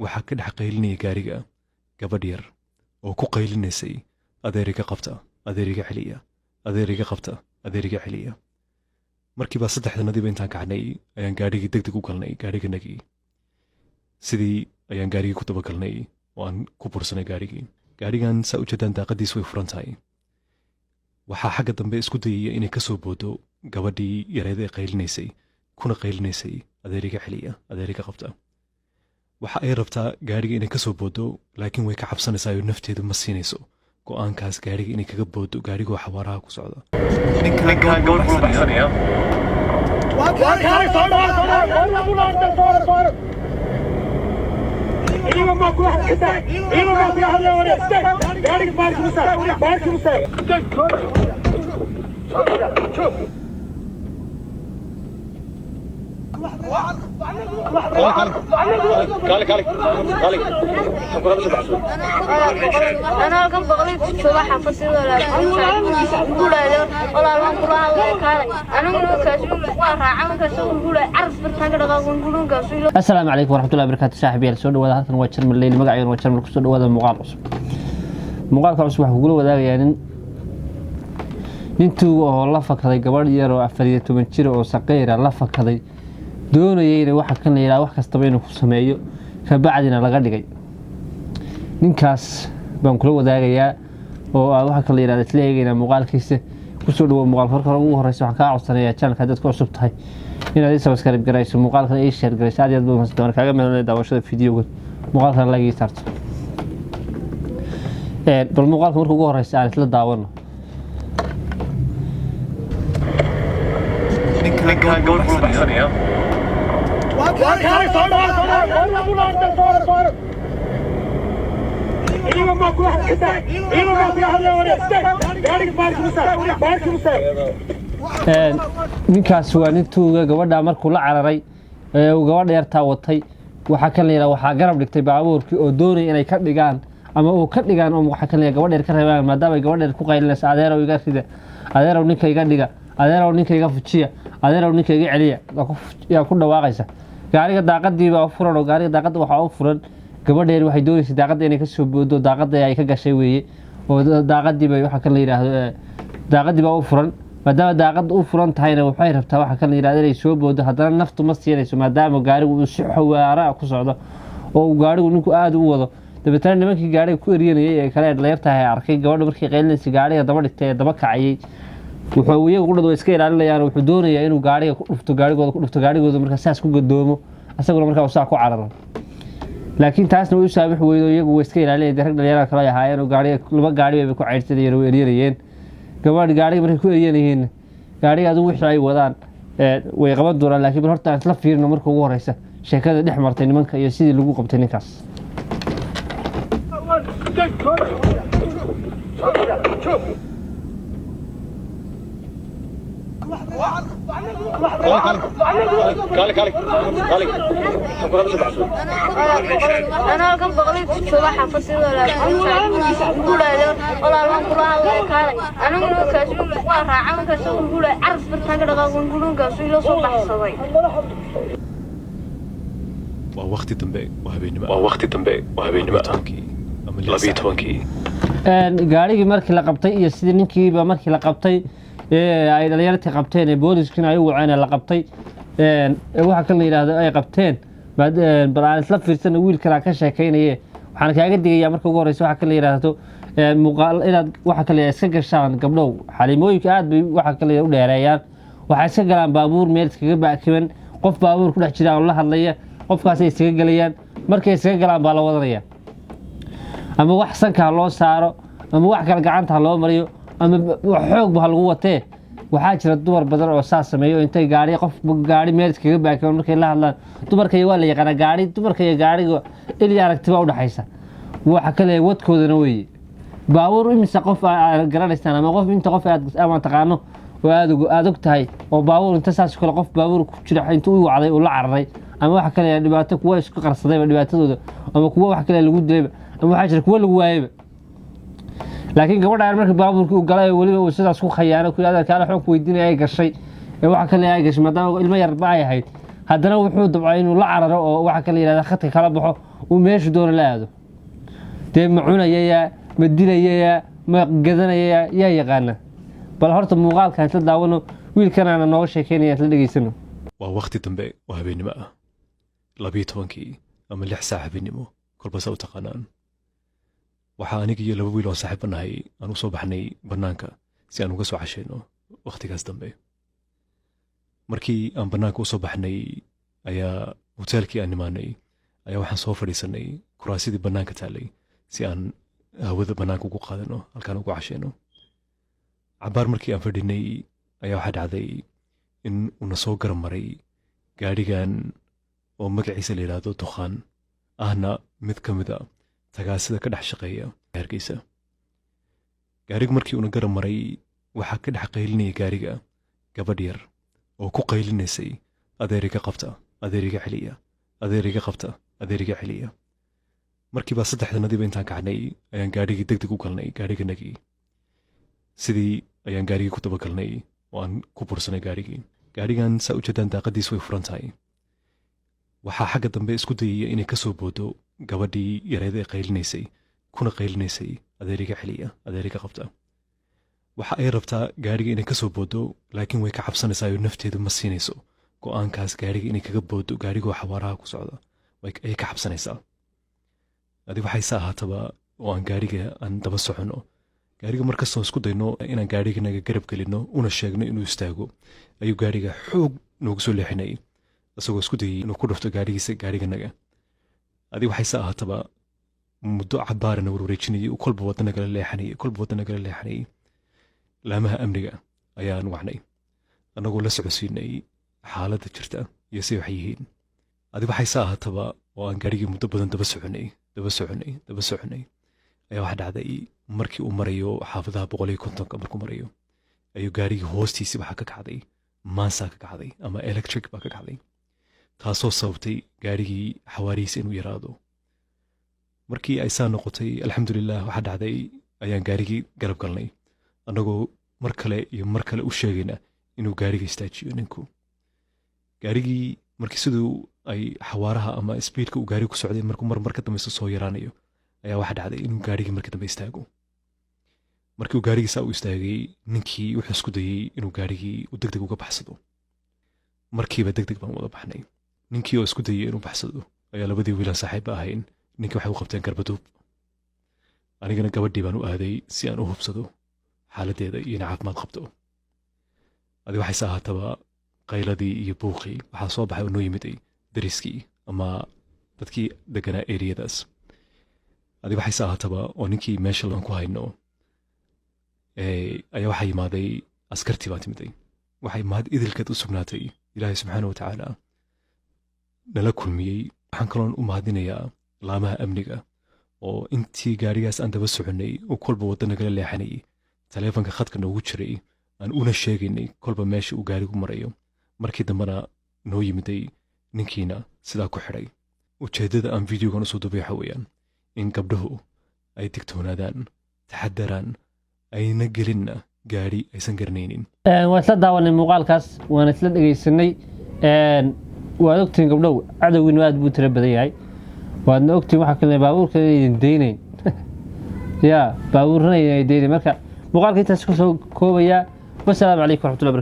Waxaa ka dhex qaylinaya gaariga gabadh yar oo ku qaylinaysay, "Adeeriga qabta, adeeriga celiya, adeeriga qabta, adeeriga celiya." Markiibaa saddexdanadiiba intaan kacnay ayaan gaadhigii deg deg u galnay gaadhiganagii. Sidii ayaan gaarigii ku dabagalnay oo aan ku bursanay gaarigii. Gaarigan saa ujeedaan daaqadiis way furan tahay. Waxaa xagga dambe isku dayaya inay ka soo boodo gabadhii yareed ee qaylinaysay, kuna qaylinaysay, "Adeeriga celiya, adeeriga qabta." Waxa ay rabtaa gaariga inay ka soo boodo, laakiin way ka cabsanaysaa oo nafteedu ma siinayso go'aankaas gaariga inay kaga boodo, gaarigoo xawaaraha ku socda. Ninkan gabadh buu baxsanayaa. Anaa halkan boqolii ku jooga xaafadida. Walaal, waan kula hadlaya, kaalay. Aniguna markaas waa raaca, markaas wuxuu caraf bartaan ka dhaqaaq gurunkaas. Asalaamu calaykum waraxmatullahi wabarakaatu. Saaxiib yaal, soo dhawaada. Halkan waa Jarmal Leyli, magacaygan waa Jarmal. Kusoo dhawaada muuqaal cusub. Muuqaalka cusub waxaa kugula wadaagayaa nin tuuga oo la fakaday gabadh yar oo 14 jir oo saqiira la fakaday, doonayeyna waxa kan la yidhaha wax kastaba inuu ku sameeyo, kabacdina laga dhigay. Ninkaas baan kula wadaagayaa oo ah waxa kan la yidhahda isla eegaynaa muuqaalkiisa. Kusoo dhawo muuqaalka. Marka hore ugu horeysa waxaan kaa codsanayaa channelka haddaad ku cusub tahay inaad ii subscribe garayso, muuqaalkan ii share garayso. Aad iyo aad baa mahadsan doonaa, kaaga mahadnay daawashada videoga, muuqaalkan like ii saarto. Bal muuqaalka marka ugu horeysa aan isla daawano. Ninkan gabadh buu baxsanayaa. Ninkaas waa nin tuuga. Gabadha markuu la cararay ee uu gabadha yartaa watay, waxaa kan la yidhaha waxaa garab dhigtay baabuurkii oo doonaya inay ka dhigaan ama uu ka dhigaan oo waxaa kan la yidhaha gabadha yar ka reebaan, maadaama ay gabadha yar ku qaylinayso, "Adeerow, iga rida, adeerow, ninka iga dhiga, adeerow, ninka iga fujiya, adeerow, ninka iga celiya." Yaa ku dhawaaqaysa. Gaariga daaqadii baa u furan oo gaariga daaqadda waxaa u furan gabadha yar. Waxay doonaysay daaqadda inay kasoo boodo, daaqadda ay ka gashay weeye oo daaqadii bay waxa kan la yidhaahdo daaqadii baa u furan. Maadaama daaqadda u furan tahayna, waxay rabtaa waxa kan la yidhahdo inay soo boodo. Haddana naftu ma siinayso, maadaama gaarigu uu si xawaara ku socdo oo uu gaarigu ninku aada u wado. Dabeetana nimankii gaariga ku eryanayay ee kale ee dhalinyartaha ee arkay gabadha markii qaylinaysa gaariga daba dhigtay ee daba kacayay, wuxuu iyagu qudhad way iska ilaalinayaan. Wuxuu doonayaa inuu gaariga ku dhufto, gaarigooda ku dhufto, gaarigooda markaa saas ku gadoomo, asaguna markaa uu saa ku cararo. Laakiin taasna way u saamix weydo, iyagu way iska ilaalinayeen. Dee rag dhalinyarada kale ay ahaayeen oo gaariga laba gaari bay ku caydhsanayeen oo eryanayeen gabadh. Gaariga markay ku eryanayeen, gaariga adigu wixii ay wadaan way qaban doonaan. Laakiin bal horta aan isla fiirino marka ugu horeysa sheekada dhex martay nimanka iyo sidii lagu qabtay ninkaas. Anaa halkan boqolii ku jooga xaafadida. Walaal, waan kula hadlaya, kaalay. Aniguna markaas waa raaca, markaas wuxuu caraf bartaan ka dhaqaaq gurunkaas ila soo baxsaday. Waa wakhti dambe oo habeenimo. Waa waqti dambe oo habeenimo ah. 12-kii ama 6. 12-kii. Gaarigii markii la qabtay iyo sidii ninkiiba markii la qabtay ee ay dhalinyartii qabteen ee booliskina ay u waceen ee la qabtay, ee waxa kan la yidhaahdo ay qabteen, bal aan isla fiirsana wiilkan ka sheekaynaye. Waxaan kaaga digayaa marka ugu horeysa waxa kan la yidhaahdo muuqaal inaad waxa kale iska gashaan. Gabdhow xalimooyinka aad bay waxa kale u dheereeyaan. Waxay iska galaan baabuur meel iskaga baakiban, qof baabuur ku dhex jira oo la hadlaya, qofkaasay iskaga gelayaan. Markay iskaga galaan baa la wadanaya, ama wax sanka ha loo saaro ama wax kale gacanta ha loo mariyo ama wax xoogba ha lagu watee. Waxaa jira dumar badan oo saas sameeyo, intay gaari qof gaari meel iskaga baakiban markay la hadlaan. Dumarka iyo waa la yaqaanaa gaari, dumarka iyo gaariga il aragtiba udhexaysa, waxa kale wadkoodana weeye. Baabuur imise qof aad garanaysaan ama qof inta qof aad ama taqaano oo aad og tahay oo baabuur inta saas oo kale qof baabuur ku jira inta u wacday uu la cararay, ama waxa kale dhibaato kuwa isku qarsadayba dhibaatadooda, ama kuwa wax kale lagu dilayba, ama waxaa jira kuwa lagu waayayba. Laakiin gabadhaan marka baabuurkii uu galay oo weliba uu sidaas ku khayaano ku yidhahda, "Kaale, xoog weydiinaya," ay gashay ee waxa kale ay gashay, maadaama ilmo yarba ay ahayd, haddana wuxuu dabcay inuu la cararo oo waxa kale yidhahda khadka kala baxo. Uu meeshu doono la aado. Dee ma cunayayaa, ma dilayayaa, ma gadanayayaa, yaa yaqaana? Bal horta muuqaalkaan isla daawano, wiilkanaana nooga sheekeynaya, isla dhegeysano. Waa wakhti dambe oo habeennimo ah, 12-kii ama 6 saac habeennimo, kolba saa u taqaanaan. Waxaa aniga iyo laba wiil oo saaxiiba nahay aan u soo baxnay bannaanka si aan uga soo cashayno wakhtigaas dambe. Markii aan bannaanka u soo baxnay ayaa hoteelkii aan imaanay, ayaa waxaan soo fadhiisanay kuraasidii bannaanka taallay si aan hawada bannaanka ugu qaadano, halkaan ugu cashayno. Cabbaar markii aan fadhinay ayaa waxaa dhacday in uuna soo garab maray gaadhigan oo magaciisa la yidhaahdo Dukhaan, ahna mid ka mid a tagaasida ka dhex shaqeeya Hargeysa. Gaarigu markii uuna garab maray, waxaa ka dhex qaylinaya gaariga gabadh yar oo ku qaylinaysay, "Adeeriga qabta, adeeriga celiya, adeeriga qabta, adeeriga celiya." Markiibaa saddexdanadiiba intaan kacnay ayaan gaadhigii deg deg u galnay gaadhiganagii. Sidii ayaan gaarigii ku dabagalnay oo aan ku bursanay gaarigii. Gaarigan saa ujeedaan daaqadiis way furan tahay. Waxaa xagga dambe isku dayaya inay ka soo boodo gabadhii yareed ee qaylinaysay, kuna qaylinaysay, "Adeeriga celiya, adeeriga qabta." Waxa ay rabtaa gaariga inay ka soo boodo, laakiin way ka cabsanaysaa oo nafteedu ma siinayso go'aankaas gaariga inay kaga boodo. Gaarigoo xawaaraha ku socda ayay ka cabsanaysaa. Adi waxay sa ahaataba oo aan gaariga aan daba soconno, gaariga markastoo isku dayno inaan gaariga naga garab gelino una sheegno inuu istaago, ayuu gaariga xoog noogu soo leexinayay, isagoo isku dayay inuu ku dhufto gaarigiisa gaariganaga. Adi waxay sa ahaataba muddo cabaarana warwareejinayay, uu kolba wadda nagala leexanayay, kolba wadda nagala leexanayay. Laamaha amniga ayaan wacnay, annagoo la socodsiinay xaaladda jirta iyo si wax yihiin. Adi waxay sa ahaataba oo aan gaarigii muddo badan daba soconay, daba soconay, daba soconay, ayaa waxa dhacday markii uu marayo xaafadaha 150-ka markuu marayo, ayuu gaarigii hoostiisii waxaa ka kacday maansaa ka kacday ama electric baa ka kacday, taasoo sababtay gaarigii xawaarihiisa inuu yaraado. Markii ay saa noqotay, alxamdulilah, waxaa dhacday ayaan gaarigii garab galnay, annagoo mar kale iyo mar kale u sheegayna inuu gaariga istaajiyo ninku. Gaarigii markii siduu ay xawaaraha ama speedka uu gaariga ku socday markuu mar ka dambeysa soo yaraanayo, ayaa waxaa dhacday inuu gaarigii markii dambe istaago. Markii uu gaarigii saa u istaagay, ninkii wuxuu isku dayey inuu gaarigii uu deg deg uga baxsado. Markiiba deg deg baan wada baxnay. Ninkii oo isku dayey inuu baxsado ayaa labadii wiilaan saaxiibba ahayn ninkii waxay u qabteen garbaduub. Anigana gabadhii baan u aaday si aan u hubsado xaaladdeeda iyo inay caafimaad qabto. Adi waxayse ahaataba qayladii iyo buuqii waxaa soo baxay oo noo yimiday dariskii ama dadkii deganaa eriyadaas. Adi waxayse ahaataba oo ninkii meesha aan ku hayno ayaa waxaa yimaaday askartii baa timiday. Waxay mahad idilkeed u sugnaatay Ilaahay subxaana wa tacaala nala kulmiyey. Waxaan kaloon u mahadinayaa laamaha amniga oo intii gaarigaas aan daba soconnay oo kolba wadda nagala leexanayay, taleefanka khadka noogu jiray aan una sheegaynay kolba meesha uu gaarigu marayo, markii dambena noo yimiday, ninkiina sidaa ku xidhay. Ujeeddada aan videogan usoo dubay waxa weeyaan in gabdhuhu ay digtoonaadaan, taxadaraan, ayna gelinna gaadhi aysan garanaynin. Waan isla daawanay muuqaalkaas, waan isla dhegeysanay. Waad ogtihiin gabdhow, cadowgiinu aad buu tiro badan yahay. Waadna ogtihiin waxaa kale baabuurka inaydan deynayn ya baabuurna inay deynayn. Marka muuqaalka intaas kusoo koobayaa. Wasalaamu calaykum waraxmatullahi.